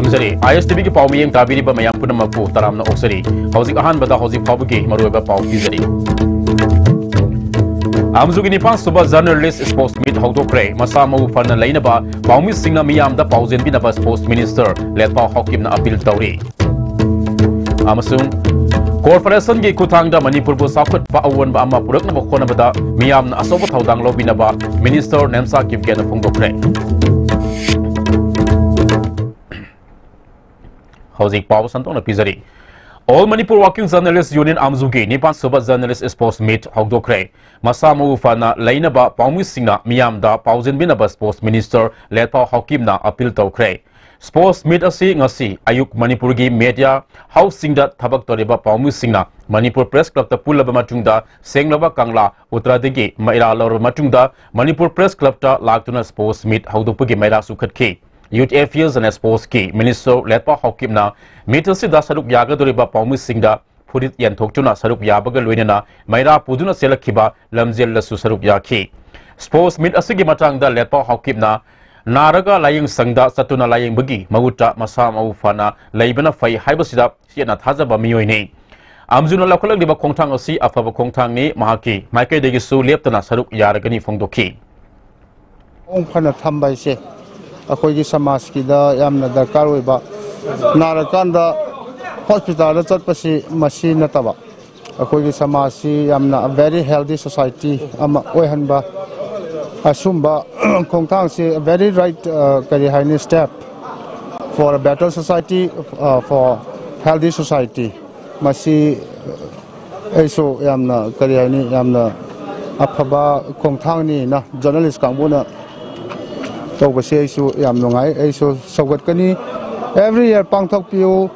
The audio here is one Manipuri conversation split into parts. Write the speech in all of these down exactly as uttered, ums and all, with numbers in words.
ꯄꯤꯖꯔꯤ꯫ ꯑꯥꯏ ꯑꯦꯁ ꯇꯤ ꯚꯤꯒꯤ ꯄꯥꯎ ꯃꯤꯠꯌꯦꯡ ꯇꯥꯕꯤꯔꯤꯕ ꯃꯌꯥꯝ ꯄꯨꯝꯅꯃꯛꯄꯨ ꯇꯔꯥꯝꯅ ꯑꯣꯛꯆꯔꯤ꯫ ꯍꯧꯖꯤꯛ ꯑꯍꯥꯟꯕꯗ ꯍꯧꯖꯤꯛ ꯐꯥꯎꯕꯒꯤ ꯃꯔꯨꯑꯣꯏꯕ ꯄꯥꯎ ꯄꯤꯖꯔꯤ꯫ ꯑꯃꯖꯨꯒꯤ ꯅꯤꯄꯥꯟ ꯁꯨꯕ Journalist Sports Meet ꯍꯧꯗꯣꯛꯈ꯭ꯔꯦ꯫ ꯃꯁꯥ ꯃꯎ ꯐꯅ ꯂꯩꯅꯕ ꯄꯥꯎꯃꯤꯁꯤꯡꯅ ꯃꯤꯌꯥꯝꯗ ꯄꯥꯎꯖꯦꯟꯕꯤꯅꯕ Sports Minister ꯂꯦꯠꯄꯥꯎ ꯍꯥꯎꯀꯤꯞꯅ appeal ꯇꯧꯔꯤ꯫ ꯑꯃꯁꯨꯡ corporationꯒꯤ ꯈꯨꯠꯊꯥꯡꯗ ꯃꯅꯤꯄꯨꯔꯕꯨ ꯆꯥꯎꯈꯠꯄ ꯑꯑꯣꯟꯕ ꯑꯃ ꯄꯨꯔꯛꯅꯕ ꯍꯣꯠꯅꯕꯗ ꯃꯤꯌꯥꯝꯅ ꯑꯆꯧꯕ ꯊꯧꯗꯥꯡ ꯂꯧꯕꯤꯅꯕ Minister ꯅꯦꯝꯆꯥ ꯀꯤꯞꯒꯦꯅ ꯐꯣꯡꯗꯣꯛꯈ꯭ꯔꯦ꯫ ꯍꯧꯖꯤꯛ ꯄꯥꯎ ꯁꯟꯗꯣꯛꯅ ꯄꯤꯖꯔꯤ꯫ All Manipur Working Journalist Union ꯑꯃꯖꯨꯒꯤ ꯅꯤꯄꯥꯟ ꯁꯨꯕ Journalist Sports Meet ꯍꯧꯗꯣꯛꯈ꯭ꯔꯦ꯫ ꯃꯁꯥ ꯃꯎ ꯐꯅ ꯂꯩꯅꯕ ꯄꯥꯎꯃꯤꯁꯤꯡꯅ ꯃꯤꯌꯥꯝꯗ ꯄꯥꯎꯖꯦꯟꯕꯤꯅꯕ Sports Minister ꯂꯦꯠꯄꯥꯎ ꯍꯥꯎꯀꯤꯞꯅ appeal ꯇꯧꯈ꯭ꯔꯦ꯫ Sports Meet ꯑꯁꯤ ꯉꯁꯤ ꯑꯌꯨꯛ ꯃꯅꯤꯄꯨꯔꯒꯤ media houseꯁꯤꯡꯗ ꯊꯕꯛ ꯇꯧꯔꯤꯕ ꯄꯥꯎꯃꯤꯁꯤꯡꯅ ꯃꯅꯤꯄꯨꯔ Press Clubꯇ ꯄꯨꯜꯂꯕ ꯃꯇꯨꯡꯗ ꯁꯦꯡꯂꯕ ꯀꯪꯂꯥ ꯎꯠꯇ꯭ꯔꯥꯗꯒꯤ ꯃꯩꯔꯥ ꯂꯧꯔꯕ ꯃꯇꯨꯡꯗ ꯃꯅꯤꯄꯨꯔ Press Clubꯇ ꯂꯥꯛꯇꯨꯅ Sports Meet ꯍꯧꯗꯣꯛꯄꯒꯤ ꯃꯩꯔꯥ ꯆꯨꯈꯠꯈꯤ꯫ Youth Affairs and Sportsꯀꯤ Minister ꯂꯦꯠꯄꯥꯎ ꯍꯥꯎꯀꯤꯞꯅ meet ꯑꯁꯤꯗ ꯁꯔꯨꯛ ꯌꯥꯒꯗꯧꯔꯤꯕ ꯄꯥꯎꯃꯤꯁꯤꯡꯗ ꯐꯨꯔꯤꯠ ꯌꯦꯟꯊꯣꯛꯇꯨꯅ ꯁꯔꯨꯛ ꯌꯥꯕꯒ ꯂꯣꯏꯅꯅ ꯃꯩꯔꯥ ꯄꯨꯗꯨꯅ ꯆꯦꯜꯂꯛꯈꯤꯕ ꯂꯝꯖꯦꯜꯗꯁꯨ ꯁꯔꯨꯛ ꯌꯥꯈꯤ꯫ Sports Meet ꯑꯁꯤꯒꯤ ꯃꯇꯥꯡꯗ ꯂꯦꯠꯄꯥꯎ ꯍꯥꯎꯀꯤꯞꯅ ꯅꯥꯔꯒ ꯂꯥꯌꯦꯡ ꯁꯪꯗ ꯆꯠꯇꯨꯅ ꯂꯥꯌꯦꯡꯕꯒꯤ ꯃꯍꯨꯠꯇ ꯃꯁꯥ ꯃꯎ ꯐꯅ ꯂꯩꯕꯅ ꯐꯩ ꯍꯥꯏꯕꯁꯤꯗ ꯆꯦꯠꯅ ꯊꯥꯖꯕ ꯃꯤꯑꯣꯏꯅꯤ꯫ ꯑꯃꯖꯨꯅ ꯂꯧꯈꯠꯂꯛꯂꯤꯕ ꯈꯣꯡꯊꯥꯡ ꯑꯁꯤ ꯑꯐꯕ ꯈꯣꯡꯊꯥꯡꯅꯤ, ꯃꯍꯥꯛꯀꯤ ꯃꯥꯏꯀꯩꯗꯒꯤꯁꯨ ꯂꯦꯞꯇꯅ ꯁꯔꯨꯛ ꯌꯥꯔꯒꯅꯤ ꯐꯣꯡꯗꯣꯛꯈꯤ꯫ ꯃꯑꯣꯡ ꯐꯅ ꯊꯝꯕ ꯍꯥꯏꯁꯦ ꯑꯩꯈꯣꯏꯒꯤ ꯁꯃꯥꯖꯀꯤꯗ ꯌꯥꯝꯅ ꯗꯔꯀꯥꯔ ꯑꯣꯏꯕ, ꯅꯥꯔꯀꯥꯟꯗ hospitalꯗ ꯆꯠꯄꯁꯤ ꯃꯁꯤ ꯅꯠꯇꯕ, ꯑꯩꯈꯣꯏꯒꯤ ꯁꯃꯥꯖꯁꯤ ꯌꯥꯝꯅ very healthy society ꯑꯃ ꯑꯣꯏꯍꯟꯕ, ꯑꯁꯨꯝꯕ ꯈꯣꯡꯊꯥꯡꯁꯤ very right, ꯑ, ꯀꯔꯤ ꯍꯥꯏꯅꯤ, step for a better society, ꯑ, for healthy society꯫ ꯃꯁꯤ ꯑꯩꯁꯨ ꯌꯥꯝꯅ, ꯀꯔꯤ ꯍꯥꯏꯅꯤ, ꯌꯥꯝꯅ ꯑꯐꯕ ꯈꯣꯡꯊꯥꯡꯅꯤꯅ journalist ꯀꯥꯡꯕꯨꯅ ꯇꯧꯕꯁꯦ ꯑꯩꯁꯨ ꯌꯥꯝ ꯅꯨꯡꯉꯥꯏ, ꯑꯩꯁꯨ ꯁꯧꯒꯠꯀꯅꯤ꯫ Every year ꯄꯥꯡꯊꯣꯛꯄꯤꯌꯨ꯫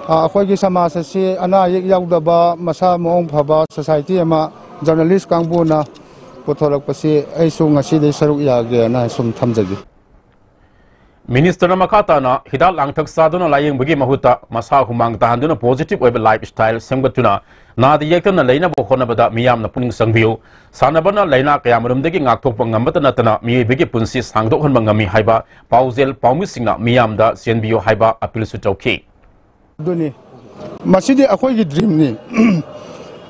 ꯑ, ꯑꯩꯈꯣꯏꯒꯤ ꯁꯃꯥꯖ ꯑꯁꯤ ꯑꯅꯥ ꯑꯌꯦꯛ ꯌꯥꯎꯗꯕ, ꯃꯁꯥ ꯃꯎ ꯐꯕ society ꯑꯃ journalist ꯀꯥꯡꯕꯨꯅ ꯄꯨꯊꯣꯔꯛꯄꯁꯤ ꯑꯩꯁꯨ ꯉꯁꯤꯗꯩ ꯁꯔꯨꯛ ꯌꯥꯒꯦꯅ ꯁꯨꯝ ꯊꯝꯖꯒꯦ꯫ ꯃꯤꯅꯤꯁꯇꯔꯅ ꯃꯈꯥ ꯇꯥꯅ ꯍꯤꯗꯥꯛ ꯂꯥꯡꯊꯛ ꯆꯥꯗꯨꯅ ꯂꯥꯌꯦꯡꯕꯒꯤ ꯃꯍꯨꯠꯇ ꯃꯁꯥ ꯍꯨꯃꯥꯡ ꯇꯥꯍꯟꯗꯨꯅ positive ꯑꯣꯏꯕ lifestyle ꯁꯦꯝꯒꯠꯇꯨꯅ ꯅꯥꯗ ꯌꯦꯛꯇꯅ ꯂꯩꯅꯕ ꯍꯣꯠꯅꯕꯗ ꯃꯤꯌꯥꯝꯅ ꯄꯨꯛꯅꯤꯡ ꯆꯪꯕꯤꯌꯨ꯫ ꯁꯥꯟꯅꯕꯅ ꯂꯥꯏꯅꯥ ꯀꯌꯥꯃꯔꯨꯝꯗꯒꯤ ꯉꯥꯛꯊꯣꯛꯄ ꯉꯝꯕꯇ ꯅꯠꯇꯅ ꯃꯤꯑꯣꯏꯕꯒꯤ ꯄꯨꯟꯁꯤ ꯁꯥꯡꯗꯣꯛꯍꯟꯕ ꯉꯝꯃꯤ ꯍꯥꯏꯕ ꯄꯥꯎꯖꯦꯜ ꯄꯥꯎꯃꯤꯁꯤꯡꯅ ꯃꯤꯌꯥꯝꯗ ꯆꯦꯟꯕꯤꯌꯨ ꯍꯥꯏꯕ appealꯁꯨ ꯇꯧꯈꯤ꯫ ꯑꯗꯨꯅꯤ꯫ ꯃꯁꯤꯗꯤ ꯑꯩꯈꯣꯏꯒꯤ dreamꯅꯤ꯫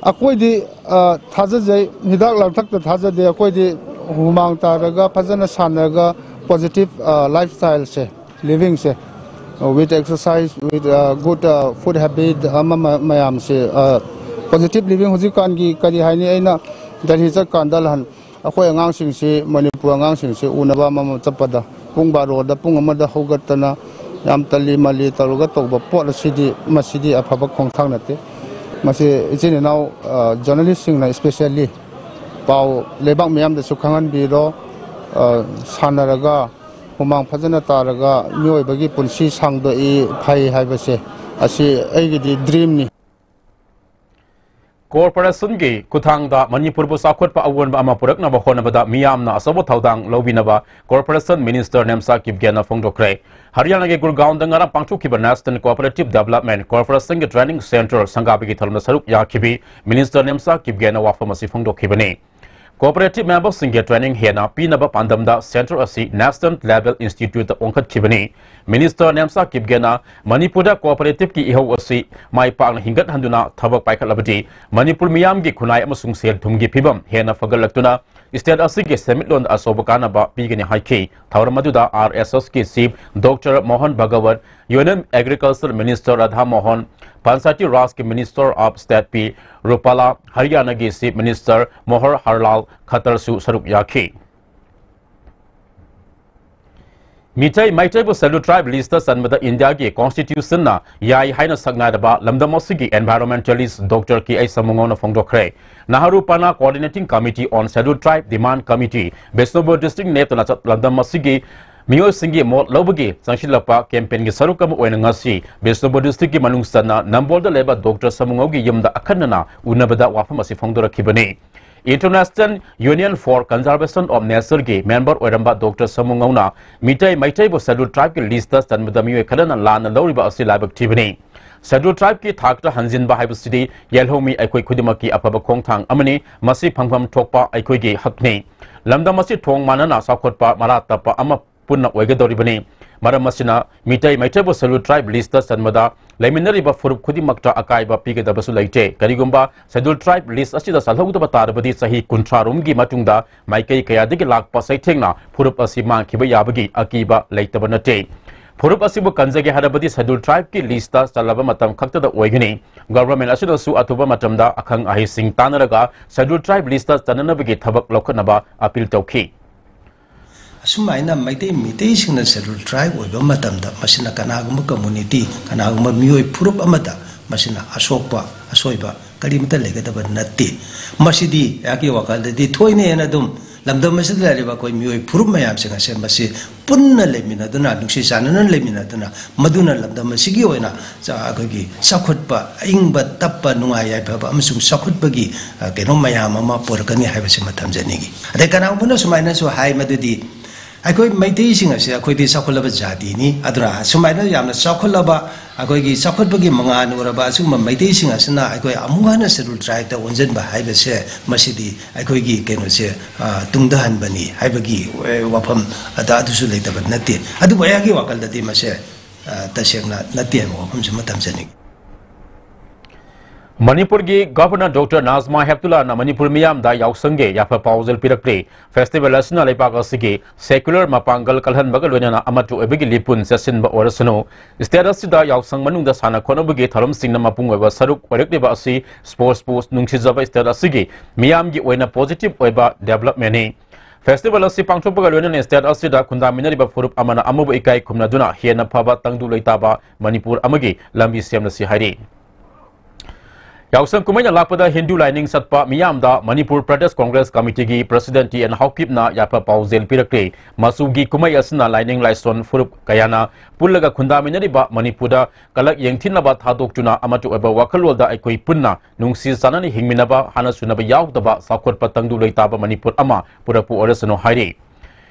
ꯑꯩꯈꯣꯏꯗꯤ, ꯑ, ꯊꯥꯖꯖꯩ, ꯍꯤꯗꯥꯛ ꯂꯥꯡꯊꯛꯇ ꯊꯥꯖꯗꯦ꯫ ꯑꯩꯈꯣꯏꯗꯤ ꯍꯨꯃꯥꯡ ꯇꯥꯔꯒ, ꯐꯖꯅ ꯁꯥꯟꯅꯔꯒ, positive, ꯑ, lifestyleꯁꯦ, livingꯁꯦ, with exercise, with, ꯑ, good, ꯑ, food habit ꯑꯃ ꯃ-, ꯃꯌꯥꯝꯁꯦ, ꯑ, positive living ꯍꯧꯖꯤꯛꯀꯥꯟꯒꯤ ꯀꯔꯤ ꯍꯥꯏꯅꯤ, ꯑꯩꯅ ꯗꯦꯜꯍꯤ ꯆꯠꯀꯥꯟꯗ ꯅꯍꯥꯟ ꯑꯩꯈꯣꯏ ꯑꯉꯥꯡꯁꯤꯡꯁꯤ, ꯃꯅꯤꯄꯨꯔ ꯑꯉꯥꯡꯁꯤꯡꯁꯤ ꯎꯅꯕ ꯑꯃꯃꯝ ꯆꯠꯄꯗ ꯄꯨꯡ ꯕꯥꯔꯣꯗ, ꯄꯨꯡ ꯑꯃꯗ ꯍꯧꯒꯠꯇꯅ ꯌꯥꯝ ꯇꯜꯂꯤ ꯃꯜꯂꯤ ꯇꯧꯔꯒ ꯇꯧꯕ ꯄꯣꯠ ꯑꯁꯤꯗꯤ, ꯃꯁꯤꯗꯤ ꯑꯐꯕ ꯈꯣꯡꯊꯥꯡ ꯅꯠꯇꯦ꯫ ꯃꯁꯤ ꯏꯆꯤꯟ ꯏꯅꯥꯎ, ꯑ, journalistꯁꯤꯡꯅ especially ꯄꯥꯎ ꯂꯩꯕꯥꯛ ꯃꯤꯌꯥꯝꯗꯁꯨ ꯈꯪꯍꯟꯕꯤꯔꯣ꯫ ꯑ, ꯁꯥꯟꯅꯔꯒ ꯍꯨꯃꯥꯡ ꯐꯖꯅ ꯇꯥꯔꯒ ꯃꯤꯑꯣꯏꯕꯒꯤ ꯄꯨꯟꯁꯤ ꯁꯥꯡꯗꯣꯛꯏ, ꯐꯩ ꯍꯥꯏꯕꯁꯦ, ꯑꯁꯤ ꯑꯩꯒꯤꯗꯤ dreamꯅꯤ꯫ Corporationꯒꯤ ꯈꯨꯠꯊꯥꯡꯗ ꯃꯅꯤꯄꯨꯔꯕꯨ ꯆꯥꯎꯈꯠꯄ ꯑꯑꯣꯟꯕ ꯑꯃ ꯄꯨꯔꯛꯅꯕ ꯍꯣꯠꯅꯕꯗ ꯃꯤꯌꯥꯝꯅ ꯑꯆꯧꯕ ꯊꯧꯗꯥꯡ ꯂꯧꯕꯤꯅꯕ Corporation Minister ꯅꯦꯝꯆꯥ ꯀꯤꯞꯒꯦꯅ ꯐꯣꯡꯗꯣꯛꯈ꯭ꯔꯦ꯫ ꯍꯔꯤꯌꯥꯅꯥꯒꯤ ꯒꯨꯔꯒꯥꯎꯟꯗ ꯉꯔꯥꯡ ꯄꯥꯡꯊꯣꯛꯈꯤꯕ National Cooperative Development Corporationꯒꯤ training centre ꯁꯪꯒꯥꯕꯒꯤ ꯊꯧꯔꯝꯗ ꯁꯔꯨꯛ ꯌꯥꯈꯤꯕꯤ Minister ꯅꯦꯝꯆꯥ ꯀꯤꯞꯒꯦꯅ ꯋꯥꯐꯝ ꯑꯁꯤ ꯐꯣꯡꯗꯣꯛꯈꯤꯕꯅꯤ꯫ Cooperative memberꯁꯤꯡꯒꯤ training ꯍꯦꯟꯅ ꯄꯤꯅꯕ ꯄꯥꯟꯗꯝꯗ centre ꯑꯁꯤ National Level Instituteꯇ ꯑꯣꯟꯈꯠꯈꯤꯕꯅꯤ꯫ Minister ꯅꯦꯝꯆꯥ ꯀꯤꯞꯒꯦꯅ ꯃꯅꯤꯄꯨꯔꯗ cooperativeꯀꯤ ꯏꯍꯧ ꯑꯁꯤ ꯃꯥꯏ ꯄꯥꯛꯅ ꯍꯤꯡꯒꯠꯍꯟꯗꯨꯅ ꯊꯕꯛ ꯄꯥꯏꯈꯠꯂꯕꯗꯤ ꯃꯅꯤꯄꯨꯔ ꯃꯤꯌꯥꯝꯒꯤ ꯈꯨꯟꯅꯥꯏ ꯑꯃꯁꯨꯡ ꯁꯦꯜ ꯊꯨꯝꯒꯤ ꯐꯤꯕꯝ ꯍꯦꯟꯅ ꯐꯒꯠꯂꯛꯇꯨꯅ state ꯑꯁꯤꯒꯤ ꯁꯦꯟꯃꯤꯠꯂꯣꯟꯗ ꯑꯆꯧꯕ ꯀꯥꯟꯅꯕ ꯄꯤꯒꯅꯤ ꯍꯥꯏꯈꯤ꯫ ꯊꯧꯔꯝ ꯑꯗꯨꯗ RSSꯀꯤ Chief Doctor Mohan Bhagavad, Union Agriculture Minister Radha Mohan, Panchayati Rajꯀꯤ Minister of State P ꯔꯨꯄꯥꯂꯥ, ꯍꯔꯤꯌꯥꯅꯥꯒꯤ Chief Minister ꯃꯣꯍꯔ ꯍꯔꯂꯥꯜ ꯈꯠꯇꯔꯁꯨ ꯁꯔꯨꯛ ꯌꯥꯈꯤ꯫ ꯃꯤꯇꯩ ꯃꯩꯇꯩꯕꯨ Scheduled Tribe listꯇ ꯆꯟꯕꯗ ꯏꯟꯗꯤꯌꯥꯒꯤ Constitutionꯅ ꯌꯥꯏ ꯍꯥꯏꯅ ꯁꯛꯅꯥꯏꯔꯕ ꯂꯝꯗꯝ ꯑꯁꯤꯒꯤ environmentalist Doctor ꯀꯦ ꯑꯩꯆ ꯁꯃꯨꯉꯣꯅ ꯐꯣꯡꯗꯣꯛꯈ꯭ꯔꯦ꯫ ꯅꯍꯔꯨ ꯄꯅꯥ Coordinating Committee on Scheduled Tribe Demand Committee, Bishnupur district ꯅꯦꯞꯇꯅ ꯆꯠ-, ꯂꯝꯗꯝ ꯑꯁꯤꯒꯤ ꯃꯤꯑꯣꯏꯁꯤꯡꯒꯤ ꯃꯣꯠ ꯂꯧꯕꯒꯤ ꯆꯪꯁꯤꯜꯂꯛꯄ campaignꯒꯤ ꯁꯔꯨꯛ ꯑꯃ ꯑꯣꯏꯅ ꯉꯁꯤ ꯕꯤꯁꯅꯨꯄꯨꯔ districtꯀꯤ ꯃꯅꯨꯡ ꯆꯟꯅ ꯅꯝꯕꯣꯜꯗ ꯂꯩꯕ Doctor ꯁꯃꯨꯉꯧꯒꯤ ꯌꯨꯝꯗ ꯑꯈꯟꯅꯅ ꯎꯅꯕꯗ ꯋꯥꯐꯝ ꯑꯁꯤ ꯐꯣꯡꯗꯣꯔꯛꯈꯤꯕꯅꯤ꯫ International Union for Conservation of Nature ꯒꯤ member ꯑꯣꯏꯔꯝꯕ ꯗꯣꯛꯇꯔ ꯁꯃꯨ ꯉꯧꯅ ꯃꯤꯇꯩ ꯃꯩꯇꯩꯕꯨ Scheduled Tribe ꯀꯤ list ꯇ ꯆꯟꯕꯗ ꯃꯤꯑꯣꯏ ꯈꯔꯅ ꯂꯥꯟꯅ ꯂꯧꯔꯤꯕ ꯑꯁꯤ ꯂꯥꯏꯕꯛ ꯊꯤꯕꯅꯤ꯫ Scheduled Tribe ꯀꯤ ꯊꯥꯛꯇ ꯍꯟꯖꯤꯟꯕ ꯍꯥꯏꯕꯁꯤꯗꯤ ꯌꯦꯜꯍꯧꯃꯤ ꯑꯩꯈꯣꯏ ꯈꯨꯗꯤꯡꯃꯛꯀꯤ ꯑꯐꯕ ꯈꯣꯡꯊꯥꯡ ꯑꯃꯅꯤ꯫ ꯃꯁꯤ ꯐꯪꯐꯝ ꯊꯣꯛꯄ ꯑꯩꯈꯣꯏꯒꯤ ꯍꯛꯅꯤ꯫ ꯂꯝꯗꯝ ꯑꯁꯤ ꯊꯣꯡ ꯃꯥꯟꯅꯅ ꯆꯥꯎꯈꯠꯄ ꯃꯔꯥ ꯇꯞꯄ ꯑꯃ ꯄꯨꯟꯅ ꯑꯣꯏꯒꯗꯧꯔꯤꯕꯅꯤ꯫ ꯃꯔꯝ ꯑꯁꯤꯅ ꯃꯤꯇꯩ ꯃꯩꯇꯩꯕꯨ Scheduled Tribe list ꯇ ꯆꯟꯕꯗ ꯂꯩꯃꯤꯟꯅꯔꯤꯕ ꯐꯨꯔꯨꯞ ꯈꯨꯗꯤꯡꯃꯛꯇ ꯑꯀꯥꯏꯕ ꯄꯤꯒꯗꯕꯁꯨ ꯂꯩꯇꯦ꯫ ꯀꯔꯤꯒꯨꯝꯕ Scheduled Tribe list ꯑꯁꯤꯗ ꯆꯜꯍꯧꯗꯕ ꯇꯥꯔꯕꯗꯤ ꯆꯍꯤ ꯀꯨꯟꯊ꯭ꯔꯥ ꯔꯣꯝꯒꯤ ꯃꯇꯨꯡꯗ ꯃꯥꯏꯀꯩ ꯀꯌꯥꯗꯒꯤ ꯂꯥꯛꯄ ꯆꯩꯊꯦꯡꯅ ꯐꯨꯔꯨꯞ ꯑꯁꯤ ꯃꯥꯡꯈꯤꯕ ꯌꯥꯕꯒꯤ ꯑꯀꯤꯕ ꯂꯩꯇꯕ ꯅꯠꯇꯦ꯫ ꯐꯨꯔꯨꯞ ꯑꯁꯤꯕꯨ ꯀꯟꯖꯒꯦ ꯍꯥꯏꯔꯕꯗꯤ Scheduled Tribe ꯀꯤ list ꯇ ꯆꯜꯂꯕ ꯃꯇꯝ ꯈꯛꯇꯗ ꯑꯣꯏꯒꯅꯤ꯫ Government ꯑꯁꯤꯅꯁꯨ ꯑꯊꯨꯕ ꯃꯇꯝꯗ ꯑꯈꯪ ꯑꯍꯩꯁꯤꯡ ꯇꯥꯟꯅꯔꯒ Scheduled Tribe list ꯇ ꯆꯟꯅꯅꯕꯒꯤ ꯊꯕꯛ ꯂꯧꯈꯠꯅꯕ appeal ꯇꯧꯈꯤ꯫ ꯑꯁꯨꯃꯥꯏꯅ ꯃꯩꯇꯩ ꯃꯤꯇꯩꯁꯤꯡꯅ Scheduled Tribe ꯑꯣꯏꯕ ꯃꯇꯝꯗ ꯃꯁꯤꯅ ꯀꯅꯥꯒꯨꯝꯕ community, ꯀꯅꯥꯒꯨꯝꯕ ꯃꯤꯑꯣꯏ ꯐꯨꯔꯨꯞ ꯑꯃꯗ ꯃꯁꯤꯅ ꯑꯁꯣꯛꯄ, ꯑꯁꯣꯏꯕ ꯀꯔꯤꯃꯇ ꯂꯩꯒꯗꯕ ꯅꯠꯇꯦ꯫ ꯃꯁꯤꯗꯤ ꯑꯩꯍꯥꯛꯀꯤ ꯋꯥꯈꯜꯗꯗꯤ ꯊꯣꯏꯅ ꯍꯦꯟꯅ ꯑꯗꯨꯝ ꯂꯝꯗꯝ ꯑꯁꯤꯗ ꯂꯩꯔꯤꯕ ꯑꯩꯈꯣꯏ ꯃꯤꯑꯣꯏ ꯐꯨꯔꯨꯞ ꯃꯌꯥꯝꯁꯤꯡ ꯑꯁꯦ ꯃꯁꯤ ꯄꯨꯟꯅ ꯂꯩꯃꯤꯟꯅꯗꯨꯅ, ꯅꯨꯡꯁꯤ ꯆꯥꯟꯅꯅ ꯂꯩꯃꯤꯟꯅꯗꯨꯅ, ꯃꯗꯨꯅ ꯂꯝꯗꯝ ꯑꯁꯤꯒꯤ ꯑꯣꯏꯅ ꯆ-, ꯑꯩꯈꯣꯏꯒꯤ ꯆꯥꯎꯈꯠꯄ, ꯑꯏꯪꯕ ꯇꯞꯄ, ꯅꯨꯡꯉꯥꯏ ꯌꯥꯏꯐꯕ ꯑꯃꯁꯨꯡ ꯆꯥꯎꯈꯠꯄꯒꯤ, ꯑ, ꯀꯩꯅꯣ ꯃꯌꯥꯝ ꯑꯃ ꯄꯨꯔꯛꯀꯅꯤ ꯍꯥꯏꯕꯁꯤꯃ ꯊꯝꯖꯅꯤꯡꯏ꯫ ꯑꯗꯩ ꯀꯅꯥꯒꯨꯝꯕꯅ ꯁꯨꯃꯥꯏꯅꯁꯨ ꯍꯥꯏ, ꯃꯗꯨꯗꯤ ꯑꯩꯈꯣꯏ ꯃꯩꯇꯩꯁꯤꯡ ꯑꯁꯦ ꯑꯩꯈꯣꯏꯗꯤ ꯆꯥꯎꯈꯠꯂꯕ ꯖꯥꯇꯤꯅꯤ, ꯑꯗꯨꯅ ꯁꯨꯃꯥꯏꯅ ꯌꯥꯝꯅ ꯆꯥꯎꯈꯠꯂꯕ, ꯑꯩꯈꯣꯏꯒꯤ ꯆꯥꯎꯈꯠꯄꯒꯤ ꯃꯉꯥꯜ ꯎꯔꯕ ꯑꯁꯤꯒꯨꯝꯕ ꯃꯩꯇꯩꯁꯤꯡ ꯑꯁꯤꯅ ꯑꯩꯈꯣꯏ ꯑꯃꯨꯛ ꯍꯟꯅ Scheduled Tribe ꯇ ꯑꯣꯟꯁꯤꯟꯕ ꯍꯥꯏꯕꯁꯦ, ꯃꯁꯤꯗꯤ ꯑꯩꯈꯣꯏꯒꯤ ꯀꯩꯅꯣꯁꯦ, ꯑ, ꯇꯨꯡꯗ ꯍꯟꯕꯅꯤ ꯍꯥꯏꯕꯒꯤ, ꯑ, ꯋꯥꯐꯝ ꯑꯗ ꯑꯗꯨꯁꯨ ꯂꯩꯇꯕ ꯅꯠꯇꯦ꯫ ꯑꯗꯨꯕꯨ ꯑꯩꯍꯥꯛꯀꯤ ꯋꯥꯈꯜꯗꯗꯤ ꯃꯁꯦ, ꯑ, ꯇꯁꯦꯡꯅ ꯅꯠꯇꯦ ꯍꯥꯏꯕ ꯋꯥꯐꯝꯁꯤꯃ ꯊꯝꯖꯅꯤꯡꯏ꯫ ꯃꯅꯤꯄꯨꯔꯒꯤ Governor ꯗꯣꯛꯇꯔ ꯅꯥꯖꯃꯥ ꯍꯦꯞꯇꯨꯂꯥꯅ ꯃꯅꯤꯄꯨꯔ ꯃꯤꯌꯥꯝꯗ ꯌꯥꯎꯁꯪꯒꯤ ꯌꯥꯏꯐ ꯄꯥꯎꯖꯦꯜ ꯄꯤꯔꯛꯂꯤ꯫ Festival ꯑꯁꯤꯅ ꯂꯩꯕꯥꯛ ꯑꯁꯤꯒꯤ secular ꯃꯄꯥꯡꯒꯜ ꯀꯜꯍꯟꯕꯒ ꯂꯣꯏꯅꯅ ꯑꯃꯠꯇ ꯑꯣꯏꯕꯒꯤ ꯂꯤꯄꯨꯟ ꯆꯦꯠꯁꯤꯟꯕ ꯑꯣꯏꯔꯁꯅꯨ꯫ State ꯑꯁꯤꯗ ꯌꯥꯎꯁꯪ ꯃꯅꯨꯡꯗ ꯁꯥꯟꯅ ꯈꯣꯠꯅꯕꯒꯤ ꯊꯧꯔꯝꯁꯤꯡꯅ ꯃꯄꯨꯡ ꯑꯣꯏꯕ ꯁꯔꯨꯛ ꯑꯣꯏꯔꯛꯂꯤꯕ ꯑꯁꯤ sports ꯄꯨ ꯅꯨꯡꯁꯤꯖꯕ state ꯑꯁꯤꯒꯤ ꯃꯤꯌꯥꯝꯒꯤ ꯑꯣꯏꯅ positive ꯑꯣꯏꯕ development ꯅꯤ꯫ Festival ꯑꯁꯤ ꯄꯥꯡꯊꯣꯛꯄꯒ ꯂꯣꯏꯅꯅ state ꯑꯁꯤꯗ ꯈꯨꯟꯗꯥꯃꯤꯟꯅꯔꯤꯕ ꯐꯨꯔꯨꯞ ꯑꯃꯅ ꯑꯃꯕꯨ ꯏꯀꯥꯏ ꯈꯨꯝꯅꯗꯨꯅ ꯍꯦꯟꯅ ꯐꯕ ꯇꯪꯗꯨ ꯂꯩꯇꯥꯕ ꯃꯅꯤꯄꯨꯔ ꯑꯃꯒꯤ ꯂꯝꯕꯤ ꯁꯦꯝꯂꯁꯤ ꯍꯥꯏꯔꯤ꯫ ꯌꯥꯎꯁꯪ ꯀꯨꯝꯍꯩꯅ ꯂꯥꯛꯄꯗ ꯍꯤꯟꯗꯨ ꯂꯥꯏꯅꯤꯡ ꯆꯠꯄ ꯃꯤꯌꯥꯝꯗ ꯃꯅꯤꯄꯨꯔ ꯄ꯭ꯔꯗꯦꯁ ꯀꯣꯡꯒ꯭ꯔꯦꯁ ꯀꯃꯤꯇꯤꯒꯤ ꯄ꯭ꯔꯁꯤꯗꯦꯟꯠ ꯇꯤ ꯑꯦꯟ ꯍꯥꯎꯀꯤꯞꯅ ꯌꯥꯏꯐ ꯄꯥꯎꯖꯦꯜ ꯄꯤꯔꯛꯂꯤ꯫ ꯃꯆꯨꯒꯤ ꯀꯨꯝꯍꯩ ꯑꯁꯤꯅ ꯂꯥꯏꯅꯤꯡ ꯂꯥꯏꯁꯣꯟ ꯐꯨꯔꯨꯞ ꯀꯌꯥꯅ ꯄꯨꯜꯂꯒ ꯈꯨꯟꯗꯥꯃꯤꯟꯅꯔꯤꯕ ꯃꯅꯤꯄꯨꯔꯗ ꯀꯂꯛ ꯌꯦꯡꯊꯤꯅꯕ ꯊꯥꯗꯣꯛꯇꯨꯅ ꯑꯃꯠꯇ ꯑꯣꯏꯕ ꯋꯥꯈꯜꯂꯣꯟꯗ ꯑꯩꯈꯣꯏ ꯄꯨꯟꯅ ꯅꯨꯡꯁꯤ ꯆꯥꯟꯅꯅ ꯍꯤꯡꯃꯤꯟꯅꯕ, ꯍꯥꯟꯅ ꯁꯨꯅꯕ ꯌꯥꯎꯗꯕ ꯆꯥꯎꯈꯠꯄ ꯇꯪꯗꯨ ꯂꯩꯇꯥꯕ ꯃꯅꯤꯄꯨꯔ ꯑꯃ ꯄꯨꯔꯛꯄ ꯑꯣꯏꯔꯁꯅꯨ ꯍꯥꯏꯔꯤ꯫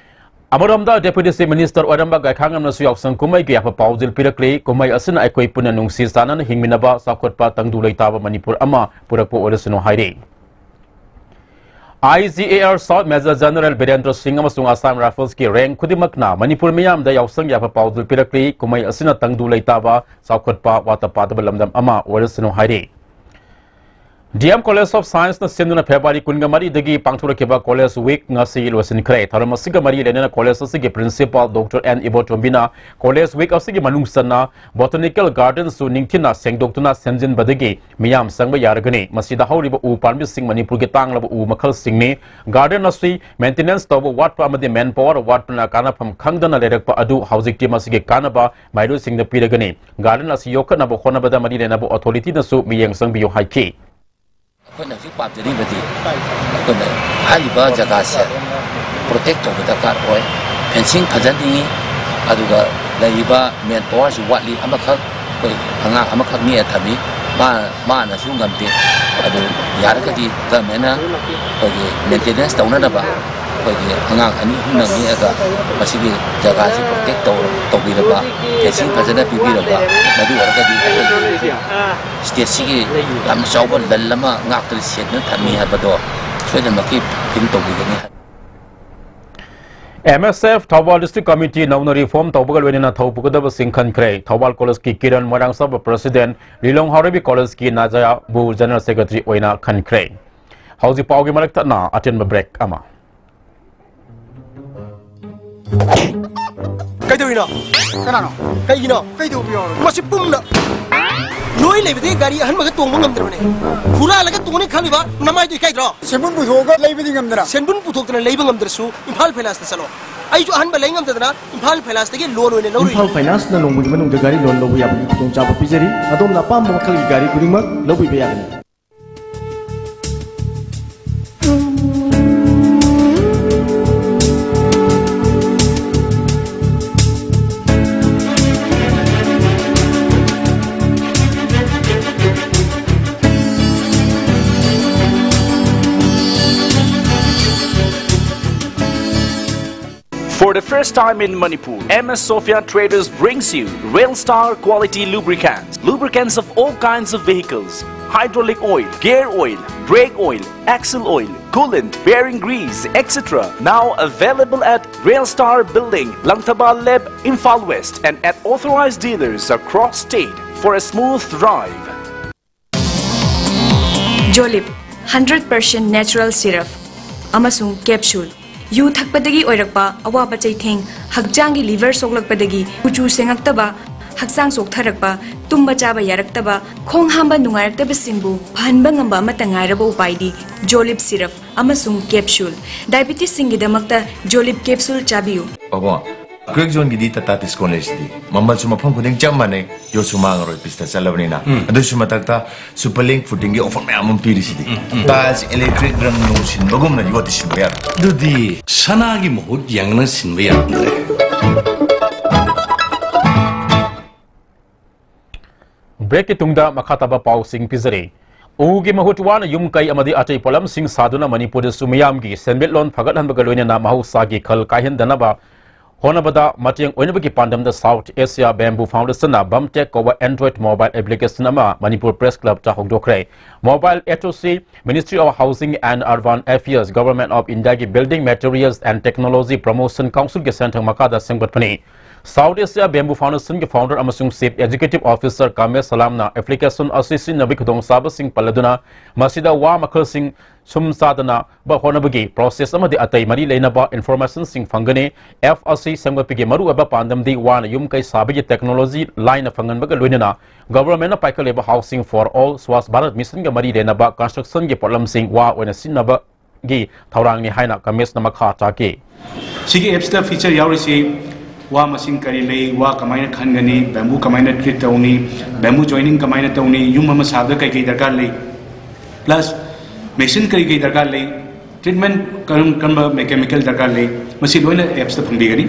ꯑꯃꯔꯣꯝꯗ Deputy Chief Minister ꯑꯣꯏꯔꯝꯕ ꯒꯥꯏꯈꯥꯉꯝꯅꯁꯨ ꯌꯥꯎꯁꯪ ꯀꯨꯝꯍꯩꯒꯤ ꯌꯥꯏꯐ ꯄꯥꯎꯖꯦꯜ ꯄꯤꯔꯛꯂꯤ꯫ ꯀꯨꯝꯍꯩ ꯑꯁꯤꯅ ꯑꯩꯈꯣꯏ ꯄꯨꯟꯅ ꯅꯨꯡꯁꯤ ꯆꯥꯟꯅꯅ ꯍꯤꯡꯃꯤꯟꯅꯕ, ꯆꯥꯎꯈꯠꯄ ꯇꯪꯗꯨ ꯂꯩꯇꯥꯕ ꯃꯅꯤꯄꯨꯔ ꯑꯃ ꯄꯨꯔꯛꯄ ꯑꯣꯏꯔꯁꯅꯨ ꯍꯥꯏꯔꯤ꯫ I G A R South Major General Birendra Singh ꯑꯃꯁꯨꯡ Assam Riflesꯀꯤ rank ꯈꯨꯗꯤꯡꯃꯛꯅ ꯃꯅꯤꯄꯨꯔ ꯃꯤꯌꯥꯝꯗ ꯌꯥꯎꯁꯪ ꯌꯥꯏꯐ ꯄꯥꯎꯖꯦꯜ ꯄꯤꯔꯛꯂꯤ꯫ ꯀꯨꯝꯍꯩ ꯑꯁꯤꯅ ꯇꯪꯗꯨ ꯂꯩꯇꯥꯕ, ꯆꯥꯎꯈꯠꯄ, ꯋꯥꯠꯇ ꯄꯥꯗꯕ ꯂꯝꯗꯝ ꯑꯃ ꯑꯣꯏꯔꯁꯅꯨ ꯍꯥꯏꯔꯤ꯫ ꯗꯤ ꯑꯦꯝ College of Scienceꯅ ꯁꯤꯟꯗꯨꯅ February ꯀꯨꯟꯒ ꯃꯔꯤꯗꯒꯤ ꯄꯥꯡꯊꯣꯔꯛꯈꯤꯕ College Week ꯉꯁꯤ ꯂꯣꯏꯁꯤꯟꯈ꯭ꯔꯦ꯫ ꯊꯧꯔꯝ ꯑꯁꯤꯒ ꯃꯔꯤ ꯂꯩꯅꯅ college ꯑꯁꯤꯒꯤ principal Doctor ꯑꯦꯟ ꯏꯕꯣꯇꯣꯝꯕꯤꯅ college week ꯑꯁꯤꯒꯤ ꯃꯅꯨꯡ ꯆꯟꯅ botanical gardenꯁꯨ ꯅꯤꯡꯊꯤꯅ ꯁꯦꯡꯗꯣꯛꯇꯨꯅ ꯁꯦꯝꯖꯤꯟꯕꯗꯒꯤ ꯃꯤꯌꯥꯝ ꯆꯪꯕ ꯌꯥꯔꯒꯅꯤ꯫ ꯃꯁꯤꯗ ꯍꯧꯔꯤꯕ ꯎ ꯄꯥꯝꯕꯤꯁꯤꯡ ꯃꯅꯤꯄꯨꯔꯒꯤ ꯇꯥꯡꯂꯕ ꯎ ꯃꯈꯜꯁꯤꯡꯅꯤ꯫ Garden ꯑꯁꯤ maintenance ꯇꯧꯕ ꯋꯥꯠꯄ ꯑꯃꯗꯤ manpower ꯋꯥꯠꯄꯅ ꯀꯥꯟꯅꯐꯝ ꯈꯪꯗꯅ ꯂꯩꯔꯛꯄ ꯑꯗꯨ ꯍꯧꯖꯤꯛꯇꯤ ꯃꯁꯤꯒꯤ ꯀꯥꯟꯅꯕ ꯃꯍꯩꯔꯣꯏꯁꯤꯡꯗ ꯄꯤꯔꯒꯅꯤ꯫ Garden ꯑꯁꯤ ꯌꯣꯛꯈꯠꯅꯕ ꯍꯣꯠꯅꯕꯗ ꯃꯔꯤ ꯂꯩꯅꯕ authorityꯅꯁꯨ ꯃꯤꯠꯌꯦꯡ ꯆꯪꯕꯤꯌꯨ ꯍꯥꯏꯈꯤ꯫ ꯑꯩꯈꯣꯏꯅ ꯍꯧꯖꯤꯛ ꯄꯥꯝꯖꯔꯤꯕꯗꯤ ꯑꯩꯈꯣꯏꯅ ꯍꯥꯏꯔꯤꯕ ꯖꯒꯥꯁꯦ protect ꯇꯧꯕ ꯗꯔꯀꯥꯔ ꯑꯣꯏ꯫ Fencing ꯐꯖꯅꯤꯡꯉꯤ, ꯑꯗꯨꯒ ꯂꯩꯔꯤꯕ manpowerꯁꯨ ꯋꯥꯠꯂꯤ꯫ ꯑꯃꯈꯛ ꯑꯩꯈꯣꯏ ꯑꯉꯥꯡ ꯑꯃꯈꯛ ꯅꯦꯛꯑ ꯊꯝꯃꯤ, ꯃꯥ, ꯃꯥꯅꯁꯨ ꯉꯝꯗꯦ꯫ ꯑꯗꯨ ꯌꯥꯔꯒꯗꯤ governmentꯅ ꯑꯩꯈꯣꯏꯒꯤ maintenance ꯇꯧꯅꯅꯕ ꯑꯩꯈꯣꯏꯒꯤ ꯑꯉꯥꯡ ꯑꯅꯤ ꯑꯍꯨꯝꯅ ꯅꯦꯛꯑꯒ ꯃꯁꯤꯒꯤ ꯖꯒꯥꯁꯤ protect ꯇꯧ-, ꯇꯧꯕꯤꯔꯕ, fencing ꯐꯖꯅ ꯄꯤꯕꯤꯔꯕ, ꯃꯗꯨ ꯑꯣꯏꯔꯒꯗꯤ ꯑꯩꯈꯣꯏꯒꯤ stateꯁꯤꯒꯤ ꯌꯥꯝꯅ ꯆꯥꯎꯕ ꯂꯟ ꯑꯃ ꯉꯥꯛꯇꯨꯅ ꯁꯦꯟꯗꯨꯅ ꯊꯝꯃꯤ ꯍꯥꯏꯕꯗꯣ ꯁꯣꯏꯗꯅꯃꯛꯀꯤ ꯐꯤꯜ ꯇꯧꯕꯤꯒꯅꯤ꯫ ꯑꯦꯝ ꯑꯦꯁ ꯑꯦꯐ ꯊꯧꯕꯥꯜ District Committee ꯅꯧꯅ reform ꯇꯧꯕꯒ ꯂꯣꯏꯅꯅ ꯊꯧ ꯄꯨꯒꯗꯕꯁꯤꯡ ꯈꯟꯈ꯭ꯔꯦ꯫ ꯊꯧꯕꯥꯜ Collegeꯀꯤ ꯀꯤꯔꯟ, ꯃꯣꯏꯔꯥꯡꯆꯥꯎꯕ President, ꯂꯤꯂꯣꯡ ꯍꯥꯎꯔꯩꯕꯤ Collegeꯀꯤ ꯅꯥꯖꯌꯥꯕꯨ General Secretary ꯑꯣꯏꯅ ꯈꯟꯈ꯭ꯔꯦ꯫ ꯍꯧꯖꯤꯛ ꯄꯥꯎꯒꯤ ꯃꯔꯛ ꯊꯠꯅ ꯑꯇꯦꯟꯕ break ꯑꯃ꯫ ꯀꯩꯗꯧꯔꯤꯅꯣ? ꯀꯅꯥꯅꯣ? ꯀꯩꯒꯤꯅꯣ? ꯀꯩꯗꯧꯕ ꯌꯥꯎꯔꯒꯦ? ꯃꯁꯤ ꯄꯨꯝꯅ ꯅꯣꯏ ꯂꯩꯕꯗꯤ ꯒꯥꯔꯤ ꯑꯍꯟꯕꯒ ꯇꯣꯡꯕ ꯉꯝꯗ꯭ꯔꯕꯅꯦ꯫ ꯍꯨꯔꯥꯜꯂꯒ ꯇꯣꯡꯅꯤ ꯈꯜꯂꯤꯕ ꯅꯃꯥꯏꯗꯣ ꯏꯀꯥꯏꯗ꯭ꯔꯣ? ꯁꯦꯟꯕꯨꯟ ꯄꯨꯊꯣꯛꯑꯒ ꯂꯩꯕꯗꯤ ꯉꯝꯗꯅ꯫ ꯁꯦꯟꯕꯨꯟ ꯄꯨꯊꯣꯛꯇꯅ ꯂꯩꯕ ꯉꯝꯗ꯭ꯔꯁꯨ ꯏꯝꯐꯥꯜ ꯐꯥꯏꯅꯥꯟꯁꯇ ꯆꯠꯂꯣ꯫ ꯑꯩꯁꯨ ꯑꯍꯟꯕ ꯂꯩ ꯉꯝꯗꯗꯅ ꯏꯝꯐꯥꯜ ꯐꯥꯏꯅꯥꯟꯁꯇꯒꯤ ꯂꯣꯟ ꯑꯣꯏꯅ ꯂꯧꯔꯨꯏ꯫ ꯏꯝꯐꯥꯜ ꯐꯥꯏꯅꯥꯟꯁꯅ ꯅꯣꯡꯃꯒꯤ ꯃꯅꯨꯡꯗ ꯒꯥꯔꯤ ꯂꯣꯟ ꯂꯧꯕ ꯌꯥꯕꯒꯤ ꯈꯨꯗꯣꯡꯆꯥꯕ ꯄꯤꯖꯔꯤ꯫ ꯑꯗꯣꯝꯅ ꯑꯄꯥꯝꯕ ꯃꯈꯜꯒꯤ ꯒꯥꯔꯤ ꯈꯨꯗꯤꯡꯃꯛ ꯂꯧꯕꯤꯕ ꯌꯥꯒꯅꯤ꯫ For the first time in Manipur, M S Sophia Traders brings you Rail Star quality lubricants. Lubricants of all kinds of vehicles, hydraulic oil, gear oil, brake oil, axle oil, coolant, bearing grease, et cetera. Now available at Rail Star Building, Langthaba Lab, Imphal West, and at authorized dealers across state for a smooth drive. Jolib, hundred percent natural syrup ꯑꯃꯁꯨꯡ capsule꯫ ꯌꯨ ꯊꯛꯄꯗꯒꯤ ꯑꯣꯏꯔꯛꯄ ꯑꯋꯥꯕ ꯆꯩꯊꯦꯡ, ꯍꯛꯆꯥꯡꯒꯤ liver ꯁꯣꯛꯂꯛꯄꯗꯒꯤ ꯀꯨꯆꯨ ꯁꯦꯡꯉꯛꯇꯕ, ꯍꯛꯆꯥꯡ ꯆꯣꯛꯊꯔꯛꯄ, ꯇꯨꯝꯕ ꯆꯥꯕ ꯌꯥꯔꯛꯇꯕ, ꯈꯣꯡ ꯍꯥꯝꯕ ꯅꯨꯡꯉꯥꯏꯔꯛꯇꯕꯁꯤꯡꯕꯨ ꯐꯍꯟꯕ ꯉꯝꯕ ꯑꯃꯠꯇ ꯉꯥꯏꯔꯕ ꯎꯄꯥꯏꯗꯤ Jolib syrup ꯑꯃꯁꯨꯡ capsule꯫ Diabetesꯁꯤꯡꯒꯤꯗꯃꯛꯇ Jolib capsule ꯆꯥꯕꯤꯌꯨ꯫ ꯄꯥꯕꯨꯡ, crack zoneꯒꯤꯗꯤ Tata Tiscon ꯂꯩꯁꯤꯗꯤ꯫ ꯃꯃꯜꯁꯨ ꯃꯐꯝ ꯈꯨꯗꯤꯡ ꯆꯞ ꯃꯥꯟꯅꯩ, ꯌꯣꯠꯁꯨ ꯃꯥꯡꯉꯔꯣꯏ, ꯄꯤꯁꯇ ꯆꯠꯂꯕꯅꯤꯅ꯫ ꯎꯝ꯫ ꯑꯗꯨꯁꯨ ꯃꯊꯛꯇ Super Link Footingꯒꯤ offer ꯃꯌꯥꯝ ꯑꯃ ꯄꯤꯔꯤꯁꯤꯗꯤ꯫ ꯎꯝ, ꯎꯝ꯫ Tiles, electric ꯔꯪ ꯅꯨꯡ ꯁꯤꯟꯕꯒꯨꯝꯅ ꯌꯣꯠꯇꯤ ꯁꯤꯟꯕ ꯌꯥꯔꯣꯏ꯫ ꯑꯗꯨꯗꯤ ꯁꯅꯥꯒꯤ ꯃꯍꯨꯠ ꯌꯥꯡꯅ ꯁꯤꯟꯕ ꯌꯥꯔꯝꯗ꯭ꯔꯦ꯫ Breakꯀꯤ ꯇꯨꯡꯗ ꯃꯈꯥ ꯇꯥꯕ ꯄꯥꯎꯁꯤꯡ ꯄꯤꯖꯔꯤ꯫ ꯎꯒꯤ ꯃꯍꯨꯠ ꯋꯥꯅ ꯌꯨꯝ ꯀꯩ ꯑꯃꯗꯤ ꯑꯇꯩ ꯄꯣꯠꯂꯝꯁꯤꯡ ꯁꯥꯗꯨꯅ ꯃꯅꯤꯄꯨꯔꯗꯁꯨ ꯃꯤꯌꯥꯝꯒꯤ ꯁꯦꯟꯃꯤꯠꯂꯣꯟ ꯐꯒꯠꯍꯟꯕꯒ ꯂꯣꯏꯅꯅ ꯃꯍꯧꯁꯥꯒꯤ ꯈꯜ ꯀꯥꯏꯍꯟꯗꯅꯕ ꯍꯣꯠꯅꯕꯗ ꯃꯇꯦꯡ ꯑꯣꯏꯅꯕꯒꯤ ꯄꯥꯟꯗꯝꯗ South Asia Bamboo Foundationꯅ BumTech ꯀꯧꯕ Android mobile application ꯑꯃ ꯃꯅꯤꯄꯨꯔ Press Clubꯇ ꯍꯧꯗꯣꯛꯈ꯭ꯔꯦ꯫ Mobile app ꯑꯁꯤ Ministry of Housing and Urban Affairs, Government of Indiaꯒꯤ Building Materials and Technology Promotion Councilꯒꯤ ꯁꯦꯟꯊꯪ ꯃꯈꯥꯗ ꯁꯦꯝꯒꯠꯄꯅꯤ꯫ South Asia Bamboo Foundationꯒꯤ founder ꯑꯃꯁꯨꯡ Chief Executive Officer ꯀꯥꯃꯦꯁ ꯁꯂꯥꯝꯅ application ꯑꯁꯤ ꯁꯤꯖꯤꯟꯅꯕꯒꯤ ꯈꯨꯗꯣꯡꯆꯥꯕꯁꯤꯡ ꯄꯜꯂꯗꯨꯅ, ꯃꯁꯤꯗ ꯋꯥ ꯃꯈꯜꯁꯤꯡ ꯁꯨꯝ ꯆꯥꯗꯅꯕ ꯍꯣꯠꯅꯕꯒꯤ process ꯑꯃꯗꯤ ꯑꯇꯩ ꯃꯔꯤ ꯂꯩꯅꯕ informationꯁꯤꯡ ꯐꯪꯒꯅꯤ꯫ App ꯑꯁꯤ ꯁꯦꯝꯒꯠꯄꯒꯤ ꯃꯔꯨꯑꯣꯏꯕ ꯄꯥꯟꯗꯝꯗꯤ ꯋꯥꯅ ꯌꯨꯝ ꯀꯩ ꯁꯥꯕꯒꯤ technology ꯂꯥꯏꯅ ꯐꯪꯍꯟꯕꯒ ꯂꯣꯏꯅꯅ governmentꯅ ꯄꯥꯏꯈꯠꯂꯤꯕ Housing for All, Swachh Bharat Missionꯒ ꯃꯔꯤ ꯂꯩꯅꯕ constructionꯒꯤ ꯄꯣꯠꯂꯝꯁꯤꯡ ꯋꯥ ꯑꯣꯏꯅ ꯁꯤꯖꯤꯟꯅꯕ ꯒꯤ ꯊꯧꯔꯥꯡꯅꯤ ꯍꯥꯏꯅ ꯀꯃꯤꯁꯅ ꯃꯈꯥ ꯇꯥꯈꯤ꯫ ꯁꯤꯒꯤ ꯑꯦꯞꯁꯇ ꯐꯤꯆꯔ ꯌꯥꯎꯔꯤꯁꯤ ꯋꯥ ꯃꯁꯤꯡ ꯀꯔꯤ ꯂꯩ, ꯋꯥ ꯀꯃꯥꯏꯅ ꯈꯟꯒꯅꯤ, ꯕꯦꯝꯕꯨ ꯀꯃꯥꯏꯅ ꯇ꯭ꯔꯤꯠ ꯇꯧꯅꯤ, ꯕꯦꯝꯕꯨ ꯖꯣꯏꯅꯤꯡ ꯀꯃꯥꯏꯅ ꯇꯧꯅꯤ, ꯌꯨꯝ ꯑꯃ ꯁꯥꯕꯗ ꯀꯩ ꯀꯩ ꯗꯔꯀꯥꯔ ꯂꯩ, ꯄ꯭ꯂꯁ ꯃꯦꯁꯤꯟ ꯀꯔꯤ ꯀꯩ ꯗꯔꯀꯥꯔ ꯂꯩ, ꯇ꯭ꯔꯤꯠꯃꯦꯟ ꯀꯔꯝ ꯀꯔꯝꯕ ꯃꯦꯀꯦꯃꯤꯀꯦꯜ ꯗꯔꯀꯥꯔ ꯂꯩ, ꯃꯁꯤ ꯂꯣꯏꯅ ꯑꯦꯞꯁꯇ ꯐꯪꯕꯤꯒꯅꯤ꯫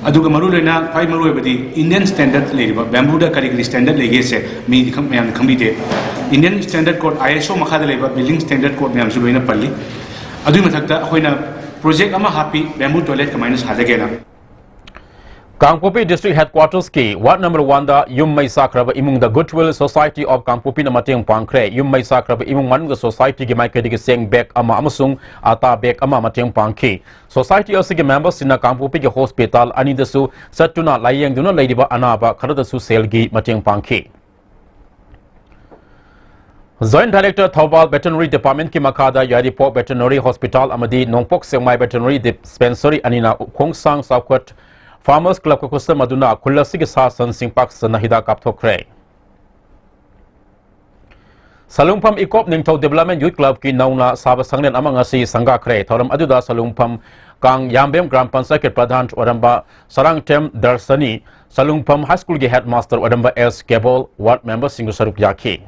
ꯑꯗꯨꯒ ꯃꯔꯨ ꯑꯣꯏꯅ ꯈ꯭ꯋꯥꯏ ꯃꯔꯨ ꯑꯣꯏꯕꯗꯤ ꯏꯟꯗꯤꯌꯟ ꯁ꯭ꯇꯦꯟꯗꯔꯗ ꯂꯩꯔꯤꯕ ꯕꯦꯝꯕꯨꯗ ꯀꯔꯤ ꯀꯔꯤ ꯁ꯭ꯇꯦꯟꯗꯔꯗ ꯂꯩꯒꯦꯁꯦ ꯃꯤꯗꯤ ꯈꯪ ꯃꯌꯥꯝꯅ ꯈꯪꯕꯤꯗꯦ꯫ ꯏꯟꯗꯤꯌꯟ ꯁ꯭ꯇꯦꯟꯗꯔꯗ ꯀꯣꯗ, ꯑꯥꯏ ꯑꯦꯁ ꯑꯣ ꯃꯈꯥꯗ ꯂꯩꯕ ꯕꯤꯜꯗꯤꯡ ꯁ꯭ꯇꯦꯟꯗꯔꯗ ꯀꯣꯗ ꯃꯌꯥꯝꯁꯨ ꯂꯣꯏꯅ ꯄꯜꯂꯤ꯫ ꯑꯗꯨꯒꯤ ꯃꯊꯛꯇ ꯑꯩꯈꯣꯏꯅ ꯄ꯭ꯔꯣꯖꯦꯛ ꯑꯃ ꯍꯥꯞꯄꯤ, ꯕꯦꯝꯕꯨ ꯇꯣꯏꯂꯦꯠ ꯀꯃꯥꯏꯅ ꯁꯥꯖꯒꯦꯅ꯫ ꯀꯥꯡꯄꯣꯛꯄꯤ ꯗꯤꯁꯇ꯭ꯔꯤꯛ ꯍꯦꯗꯀ꯭ꯋꯥꯇꯔꯁꯀꯤ ꯋꯥꯔꯗ ꯅꯝꯕꯔ ꯋꯥꯟꯗ ꯌꯨꯝ ꯃꯩ ꯆꯥꯛꯈ꯭ꯔꯕ ꯏꯃꯨꯡꯗ Goodwill Society of ꯀꯥꯡꯄꯣꯛꯄꯤꯅ ꯃꯇꯦꯡ ꯄꯥꯡꯈ꯭ꯔꯦ꯫ ꯌꯨꯝ ꯃꯩ ꯆꯥꯛꯈ꯭ꯔꯕ ꯏꯃꯨꯡ ꯃꯅꯨꯡꯗ ꯁꯣꯁꯥꯏꯇꯤꯒꯤ ꯃꯥꯏꯀꯩꯗꯒꯤ ꯆꯦꯡ ꯕꯦꯒ ꯑꯃ ꯑꯃꯁꯨꯡ ꯑꯇꯥ ꯕꯦꯒ ꯑꯃ ꯃꯇꯦꯡ ꯄꯥꯡꯈꯤ꯫ ꯁꯣꯁꯥꯏꯇꯤ ꯑꯁꯤꯒꯤ ꯃꯦꯝꯕꯔꯁꯤꯡꯅ ꯀꯥꯡꯄꯣꯛꯄꯤꯒꯤ ꯍꯣꯁꯄꯤꯇꯥꯜ ꯑꯅꯤꯗꯁꯨ ꯆꯠꯇꯨꯅ ꯂꯥꯌꯦꯡꯗꯨꯅ ꯂꯩꯔꯤꯕ ꯑꯅꯥꯕ ꯈꯔꯗꯁꯨ ꯁꯦꯜꯒꯤ ꯃꯇꯦꯡ ꯄꯥꯡꯈꯤ꯫ ꯖꯣꯏꯟꯠ ꯗꯥꯏꯔꯦꯛꯇꯔ ꯊꯧꯕꯥꯜ ꯚꯦꯇꯔꯅꯔꯤ ꯗꯤꯄꯥꯔꯠꯃꯦꯟꯠꯀꯤ ꯃꯈꯥꯗ ꯌꯥꯏꯔꯤꯄꯣꯛ ꯚꯦꯇꯔꯅꯔꯤ ꯍꯣꯁꯄꯤꯇꯥꯜ ꯑꯃꯗꯤ ꯅꯣꯡꯄꯣꯛ ꯁꯦꯛꯃꯥꯏ ꯚꯦꯇꯔꯅꯔꯤ ꯗꯤꯁꯄꯦꯟꯁꯔꯤ ꯑꯅꯤꯅ ꯎꯈꯣꯡꯁꯥꯡ ꯆꯥꯎꯈꯠ ꯐꯥꯔꯃꯔꯁ ꯀ꯭ꯂꯕꯀ ꯈꯨꯠꯁꯝꯅꯗꯨꯅ ꯈꯨꯜ ꯑꯁꯤꯒꯤ ꯁꯥ ꯁꯟꯁꯤꯡ ꯄꯥꯛ ꯁꯟꯅ ꯍꯤꯗꯥꯛ ꯀꯥꯞꯊꯣꯛꯈ꯭ꯔꯦ꯫ ꯁꯂꯨꯡꯐꯝ ꯏꯀꯣꯞ ꯅꯤꯡꯊꯧ ꯗꯤꯕꯦꯂꯞꯃꯦꯟ ꯌꯨꯠ ꯀ꯭ꯂꯕꯀꯤ ꯅꯧꯅ ꯁꯥꯕ ꯁꯪꯂꯦꯟ ꯑꯃ ꯉꯁꯤ ꯁꯪꯒꯥꯈ꯭ꯔꯦ꯫ ꯊꯧꯔꯝ ꯑꯗꯨꯗ ꯁꯂꯨꯡꯐꯝ ꯀꯥꯡ ꯌꯥꯝꯕꯦꯝ ꯒ꯭ꯔꯥꯝ ꯄꯟꯆꯥꯌꯠꯀꯤ ꯄ꯭ꯔꯙꯥꯟ ꯑꯣꯏꯔꯝꯕ ꯁꯔꯥꯡꯊꯦꯝ ꯗꯔꯁꯅꯤ, ꯁꯂꯨꯡꯐꯝ ꯍꯥꯏ ꯁ꯭ꯀꯨꯜꯒꯤ ꯍꯦꯗ ꯃꯥꯁꯇꯔ ꯑꯣꯏꯔꯝꯕ ꯑꯦꯁ ꯀꯦꯕꯣꯜ, ꯋꯥꯔꯗ ꯃꯦꯝꯕꯔꯁꯤꯡꯁꯨ ꯁꯔꯨꯛ ꯌꯥꯈꯤ꯫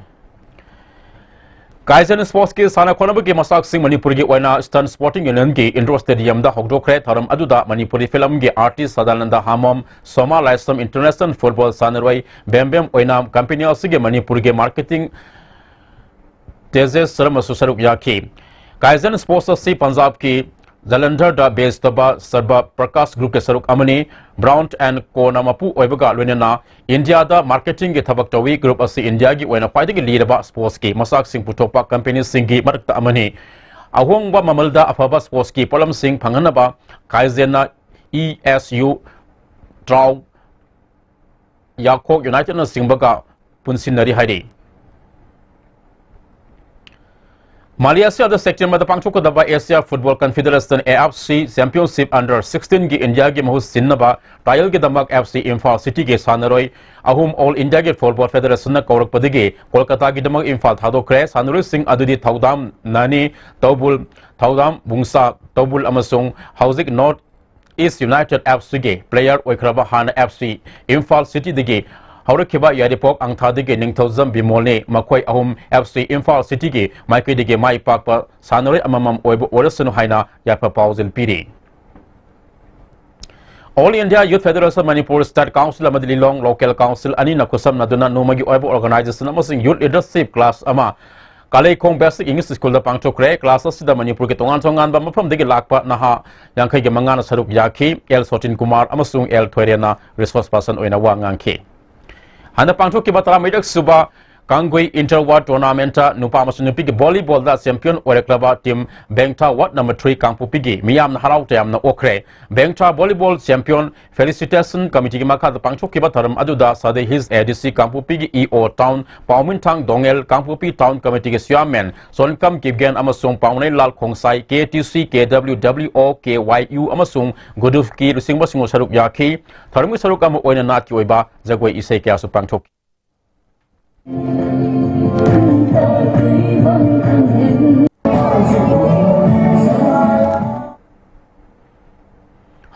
ꯀꯥꯏꯖꯟ ꯁ꯭ꯄꯣꯔꯠꯁꯀꯤ ꯁꯥꯟꯅ ꯈꯣꯠꯅꯕꯒꯤ ꯃꯆꯥꯛꯁꯤꯡ ꯃꯅꯤꯄꯨꯔꯒꯤ ꯑꯣꯏꯅ ꯏꯁꯇꯔꯟ ꯁ꯭ꯄꯣꯔꯇꯤꯡ ꯌꯨꯅꯤꯌꯟꯒꯤ ꯏꯟꯗꯣꯔ ꯁ꯭ꯇꯦꯗꯤꯌꯝꯗ ꯍꯧꯗꯣꯛꯈ꯭ꯔꯦ꯫ ꯊꯧꯔꯝ ꯑꯗꯨꯗ ꯃꯅꯤꯄꯨꯔꯤ ꯐꯤꯂꯝꯒꯤ ꯑꯥꯔꯇꯤꯁ ꯁꯗꯥꯅꯟꯗ ꯍꯥꯃꯣꯝ, ꯁꯣꯃꯥ ꯂꯥꯏꯁ꯭ꯔꯝ, ꯏꯟꯇꯔꯅꯦꯁꯅꯦꯜ ꯐꯨꯠꯕꯣꯜ ꯁꯥꯟꯅꯔꯣꯏ ꯕꯦꯝꯕꯦꯝ ꯑꯣꯏꯅꯥꯝ, ꯀꯝꯄꯦꯅꯤ ꯑꯁꯤꯒꯤ ꯃꯅꯤꯄꯨꯔꯒꯤ ꯃꯥꯔꯀꯦꯇꯤꯡ ꯇꯦꯖꯦꯁ ꯁꯔꯃꯁꯨ ꯁꯔꯨꯛ ꯌꯥꯈꯤ꯫ ꯀꯥꯏꯖꯟ ꯁ꯭ꯄꯣꯔꯠꯁ ꯑꯁꯤ ꯄꯟꯖꯥꯕꯀꯤ ꯖꯂꯟꯙꯔꯗ ꯕꯦꯁ ꯇꯧꯕ ꯁꯔꯕ ꯄ꯭ꯔꯀꯥꯁ ꯒ꯭ꯔꯨꯞꯀꯤ ꯁꯔꯨꯛ ꯑꯃꯅꯤ꯫ ꯕ꯭ꯔꯥꯎꯟ ꯑꯦꯟ ꯀꯣꯅ ꯃꯄꯨ ꯑꯣꯏꯕꯒ ꯂꯣꯏꯅꯅ ꯏꯟꯗꯤꯌꯥꯗ ꯃꯥꯔꯀꯦꯇꯤꯡꯒꯤ ꯊꯕꯛ ꯇꯧꯏ꯫ ꯒ꯭ꯔꯨꯞ ꯑꯁꯤ ꯏꯟꯗꯤꯌꯥꯒꯤ ꯑꯣꯏꯅ ꯈ꯭ꯋꯥꯏꯗꯒꯤ ꯂꯤꯔꯕ ꯁ꯭ꯄꯣꯔꯠꯁꯀꯤ ꯃꯆꯥꯛꯁꯤꯡ ꯄꯨꯊꯣꯛꯄ ꯀꯝꯄꯦꯅꯤꯁꯤꯡꯒꯤ ꯃꯔꯛꯇ ꯑꯃꯅꯤ꯫ ꯑꯍꯣꯡꯕ ꯃꯃꯜꯗ ꯑꯐꯕ ꯁ꯭ꯄꯣꯔꯠꯁꯀꯤ ꯄꯣꯠꯂꯝꯁꯤꯡ ꯐꯪꯍꯟꯅꯕ ꯀꯥꯏꯖꯦꯟꯅ ꯏ ꯑꯦꯁ ꯌꯨ, ꯇ꯭ꯔꯥꯎ, ꯌꯥꯈꯣꯛ ꯌꯨꯅꯥꯏꯇꯦꯗꯅꯆꯤꯡꯕꯒ ꯄꯨꯟꯁꯤꯟꯅꯔꯤ ꯍꯥꯏꯔꯤ꯫ ꯃꯥꯂꯦꯁꯤꯌꯥꯗ ꯁꯦꯞꯇꯦꯝꯕꯔꯗ ꯄꯥꯡꯊꯣꯛꯀꯗꯕ Asia football confederation, AFC, championship under ꯁꯤꯛꯁꯇꯤꯟꯒꯤ ꯏꯟꯗꯤꯌꯥꯒꯤ ꯃꯍꯨꯠ ꯁꯤꯟꯅꯕ ꯇ꯭ꯔꯥꯌꯦꯜꯒꯤꯗꯃꯛ AFC ꯏꯝꯐꯥꯜ ꯁꯤꯇꯤꯒꯤ ꯁꯥꯟꯅꯔꯣꯏ ꯑꯍꯨꯝ ꯑꯣꯜ ꯏꯟꯗꯤꯌꯥꯒꯤ ꯐꯨꯠꯕꯣꯜ ꯐꯦꯗꯔꯦꯁꯟꯅ ꯀꯧꯔꯛꯄꯗꯒꯤ ꯀꯣꯜꯀꯇꯥꯒꯤꯗꯃꯛ ꯏꯝꯐꯥꯜ ꯊꯥꯗꯣꯛꯈ꯭ꯔꯦ꯫ ꯁꯥꯟꯅꯔꯣꯏꯁꯤꯡ ꯑꯗꯨꯗꯤ ꯊꯧꯗꯥꯝ ꯅꯥꯅꯤ, ꯇꯧꯕꯨꯜ, ꯊꯧꯗꯥꯝ ꯕꯨꯡꯁꯥ, ꯇꯧꯕꯨꯜ ꯑꯃꯁꯨꯡ ꯍꯧꯖꯤꯛ ꯅꯣꯔꯠ ꯏꯁ ꯌꯨꯅꯥꯏꯇꯦꯗ AFCꯒꯤ ꯄ꯭ꯂꯦꯌꯔ ꯑꯣꯏꯈ꯭ꯔꯕ ꯍꯥꯟꯅ AFC ꯏꯝꯐꯥꯜ ꯁꯤꯇꯤꯗꯒꯤ ꯍꯧꯔꯛꯈꯤꯕ ꯌꯥꯏꯔꯤꯄꯣꯛ ꯑꯪꯊꯥꯗꯒꯤ ꯅꯤꯡꯊꯧꯖꯝ ꯕꯤꯃꯣꯜꯅꯤ꯫ ꯃꯈꯣꯏ ꯑꯍꯨꯝ AFC ꯏꯝꯐꯥꯜ ꯁꯤꯇꯤꯒꯤ ꯃꯥꯏꯀꯩꯗꯒꯤ ꯃꯥꯏ ꯄꯥꯛꯄ ꯁꯥꯟꯅꯔꯣꯏ ꯑꯃꯃꯝ ꯑꯣꯏꯕ ꯑꯣꯏꯔꯁꯅꯨ ꯍꯥꯏꯅ ꯌꯥꯏꯐ ꯄꯥꯎꯖꯦꯜ ꯄꯤꯔꯤ꯫ All India Youth Federation Manipur State Council ꯑꯃꯗꯤ ꯂꯤꯂꯣꯡ Local Council ꯑꯅꯤꯅ ꯈꯨꯠꯁꯝꯅꯗꯨꯅ ꯅꯣꯡꯃꯒꯤ ꯑꯣꯏꯕ organization ꯑꯃꯁꯨꯡ youth leadership class ꯑꯃ ꯀꯥꯂꯩꯈꯣꯡ Basic English Schoolꯗ ꯄꯥꯡꯊꯣꯛꯈ꯭ꯔꯦ꯫ Class ꯑꯁꯤꯗ ꯃꯅꯤꯄꯨꯔꯒꯤ ꯇꯣꯉꯥꯟ ꯇꯣꯉꯥꯟꯕ ꯃꯐꯝꯗꯒꯤ ꯂꯥꯛꯄ ꯅꯍꯥ ꯌꯥꯡꯈꯩꯒ ꯃꯉꯥꯅ ꯁꯔꯨꯛ ꯌꯥꯈꯤ꯫ ꯑꯦꯜ ꯁꯣꯇꯤꯟ ꯀꯨꯃꯥꯔ ꯑꯃꯁꯨꯡ ꯑꯦꯜ ꯊꯣꯏꯔꯦꯟꯅ resource person ꯑꯣꯏꯅ ꯋꯥ ꯉꯥꯡꯈꯤ꯫ ꯍꯟꯗꯛ ꯄꯥꯡꯊꯣꯛꯈꯤꯕ ꯇꯔꯥꯃꯔꯤꯔꯛ ꯁꯨꯕ ꯀꯥꯡꯒꯨꯏ Inter Ward Tournamentꯇ ꯅꯨꯄꯥ ꯑꯃꯁꯨꯡ ꯅꯨꯄꯤꯒꯤ volleyballꯗ champion ꯑꯣꯏꯔꯛꯂꯕ team ꯕꯦꯡꯊꯥ Ward number three ꯀꯥꯡꯄꯣꯛꯄꯤꯒꯤ ꯃꯤꯌꯥꯝꯅ ꯍꯔꯥꯎ ꯇꯌꯥꯝꯅ ꯑꯣꯛꯈ꯭ꯔꯦ꯫ ꯕꯦꯡꯊꯥ Volleyball Champion Felicitation Committeeꯒꯤ ꯃꯈꯥꯗ ꯄꯥꯡꯊꯣꯛꯈꯤꯕ ꯊꯧꯔꯝ ꯑꯗꯨꯗ Sadar Hills ADC ꯀꯥꯡꯄꯣꯛꯄꯤꯒꯤ EO Town ꯄꯥꯎꯃꯤꯟꯊꯥꯡ ꯗꯣꯉꯦꯜ, ꯀꯥꯡꯄꯣꯛꯄꯤ Town Committeeꯒꯤ Chairman ꯁꯣꯟꯀꯝ ꯀꯤꯞꯒꯦꯟ ꯑꯃꯁꯨꯡ ꯄꯥꯎꯅꯩ ꯂꯥꯜ ꯈꯣꯡꯁꯥꯏ, KTC, KWWO, KYU ꯑꯃꯁꯨꯡ ꯒꯨꯗꯨꯐꯀꯤ ꯂꯨꯆꯤꯡꯕꯁꯤꯡꯅ ꯁꯔꯨꯛ ꯌꯥꯈꯤ꯫ ꯊꯧꯔꯝꯒꯤ ꯁꯔꯨꯛ ꯑꯃ ꯑꯣꯏꯅ ꯅꯥꯠꯀꯤ ꯑꯣꯏꯕ ꯖꯒꯣꯏ ꯏꯁꯩ ꯀꯌꯥꯁꯨ ꯄꯥꯡꯊꯣꯛꯈꯤ꯫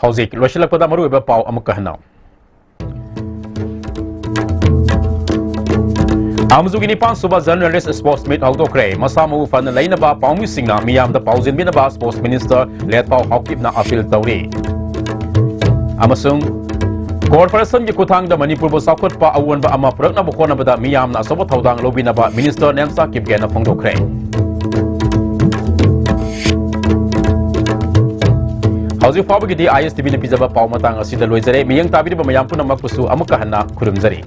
ꯍꯧꯖꯤꯛ ꯂꯣꯏꯁꯤꯜꯂꯛꯄꯗ ꯃꯔꯨꯑꯣꯏꯕ ꯄꯥꯎ ꯑꯃꯨꯛꯀ ꯍꯟꯅ꯫ ꯑꯃꯖꯨꯒꯤ ꯅꯤꯄꯥꯟ ꯁꯨꯕ Generalist Sports Meet ꯍꯧꯗꯣꯛꯈ꯭ꯔꯦ꯫ ꯃꯁꯥ ꯃꯎ ꯐꯅ ꯂꯩꯅꯕ ꯄꯥꯎꯃꯤꯁꯤꯡꯅ ꯃꯤꯌꯥꯝꯗ ꯄꯥꯎꯖꯦꯟꯕꯤꯅꯕ Sports Minister ꯂꯦꯠꯄꯥꯎ ꯍꯥꯎꯀꯤꯞꯅ appeal ꯇꯧꯔꯤ꯫ ꯑꯃꯁꯨꯡ Corporationꯒꯤ ꯈꯨꯠꯊꯥꯡꯗ ꯃꯅꯤꯄꯨꯔꯕꯨ ꯆꯥꯎꯈꯠꯄ ꯑꯑꯣꯟꯕ ꯑꯃ ꯄꯨꯔꯛꯅꯕ ꯍꯣꯠꯅꯕꯗ ꯃꯤꯌꯥꯝꯅ ꯑꯆꯧꯕ ꯊꯧꯗꯥꯡ ꯂꯧꯕꯤꯅꯕ Minister ꯅꯦꯝꯆꯥ ꯀꯤꯞꯒꯦꯟꯅ ꯐꯣꯡꯗꯣꯛꯈ꯭ꯔꯦ꯫ ꯍꯧꯖꯤꯛ ꯐꯥꯎꯕꯒꯤꯗꯤ ISTVꯅ ꯄꯤꯖꯕ ꯄꯥꯎ ꯃꯇꯥꯡ ꯑꯁꯤꯗ ꯂꯣꯏꯖꯔꯦ꯫ ꯃꯤꯠꯌꯦꯡ ꯇꯥꯕꯤꯔꯤꯕ ꯃꯌꯥꯝ ꯄꯨꯝꯅꯃꯛꯄꯨꯁꯨ ꯑꯃꯨꯛꯀ ꯍꯟꯅ ꯈꯨꯔꯨꯝꯖꯔꯤ꯫